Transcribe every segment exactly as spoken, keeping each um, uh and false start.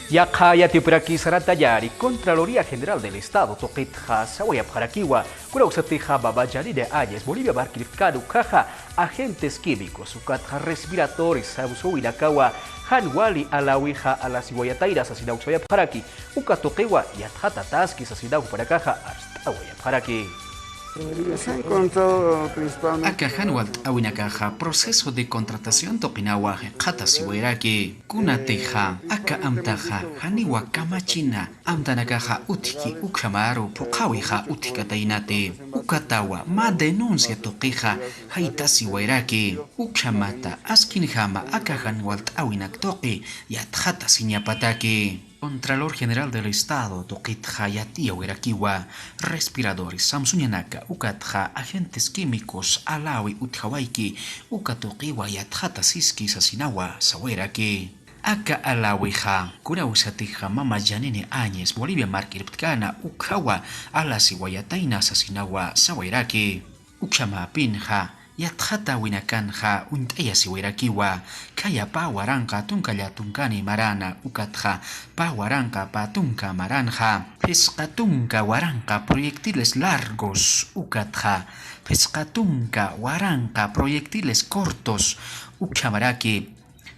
Yaqha yatipiraki saratañäni, Contraloría General del Estado tuqitxa sawayapxarakiwa, kunawsatixa mama Janine Áñez Bolivia markiriptkän ukhaxa agentes químicos ukatxa respiradores samsuwinakawa jan wali alawixa alasiwayatayna sasinaw sawayapxaraki, uka tuqiwa yatxatataski sasinaw jupanakaxa arst'awayapxaraki. Se ha encontrado principalmente. Aka jan walt'äwinakaxa proceso de contratación tuqinawa jikxatasiwayraki. Kunatixa aka amtaxa janiwa kamachina amtanakaxa utjki, ukhamäru phuqhäwixa utjkataynati. Ukatawa mä denuncia tuqixa jaytasiwayraki. Ukhamata askinjama aka jan walt'äwinak tuqi yatxatasiñapataki. Contralor General del Estado tuqitxa yatiyawirakiwa respiradores samsuñanaka ukatxa agentes químicos alawi utjawayki, uka tuqiwa yatxatasiski sasinawa sawayraki. Aka alawixa kunawsatixa mama Janine Áñez Bolivia markiriptkana ukhawa alasiwayatayna sasinawa sawayraki. Ukhamäpinxa yatxatäwinakanxa uñt'ayasiwayrakiwa, khaya pä waranqa tunka llätunkani marana ukatxa pä waranqa pä tunka maranxa, phisqa tunka waranqa proyectiles largos ukatxa phisqa tunka waranqa proyectiles cortos, ukhamaraki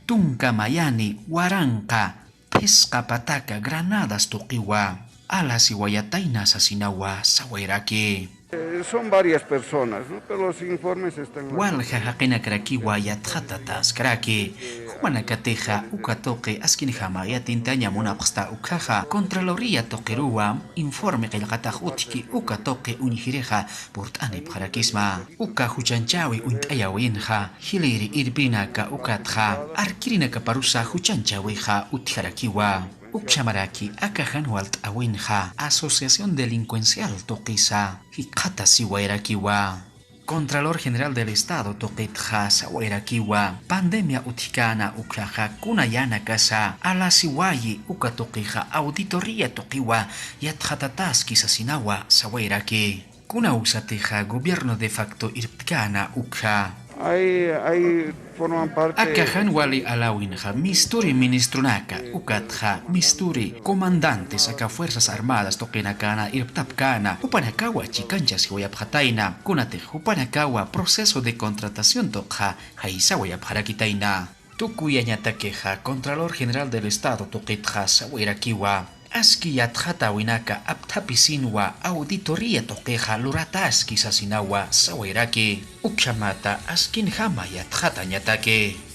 tunka mayani waranqa phisqa pataka granadas tuqiwa alasiwayatayna sasinawa sawayraki. Eh, son varias personas, ¿no? Pero los informes están. Walja jaqinakarakiwa yatxatataskaraki. Jumanakatixa uka tuqi askinjama yatintaña munapxsta ukhaxa Contraloría tuqiruwa informe qillqatax utjki uka tuqi uñjirixa purt'anipxarakisma. Uka juchanchäwi uñt'ayäwinxa jiliri irpinaka ukatxa arkirinakaparusa juchanchäwixa utjarakiwa. Ukhamaraki aka jan walt'äwinxa asociación delincuencial tuqisa jikxatasiwayrakiwa. Contralor General del Estado tuqitxa sawayrakiwa, pandemia utjkäna ukhaxa kuna yänakasa alasiwayi uka tuqixa auditoría tuqiwa yatxatataski sasinawa sawayraki. Kunawsatixa gobierno de facto irptkäna ukxa. Hay, hay, forman parte. Aka jan wali alawinxa misturi ministrunaka, ukatxa misturi comandantes aka Fuerzas Armadas tuqinakana irptapkäna, jupanakawa chikanchasiwayapxatayna, kunatix jupanakawa proceso de contratación tuqxa jaysawayapxarakitayna. Tukuyañatakixa Contralor General del Estado tuqitxa sawayrakiwa, aski yatxatäwinaka apthapisinwa auditoría tuqixa lurataski sasinawa sawayraki. Ukhamata askinjama yatxatañataki.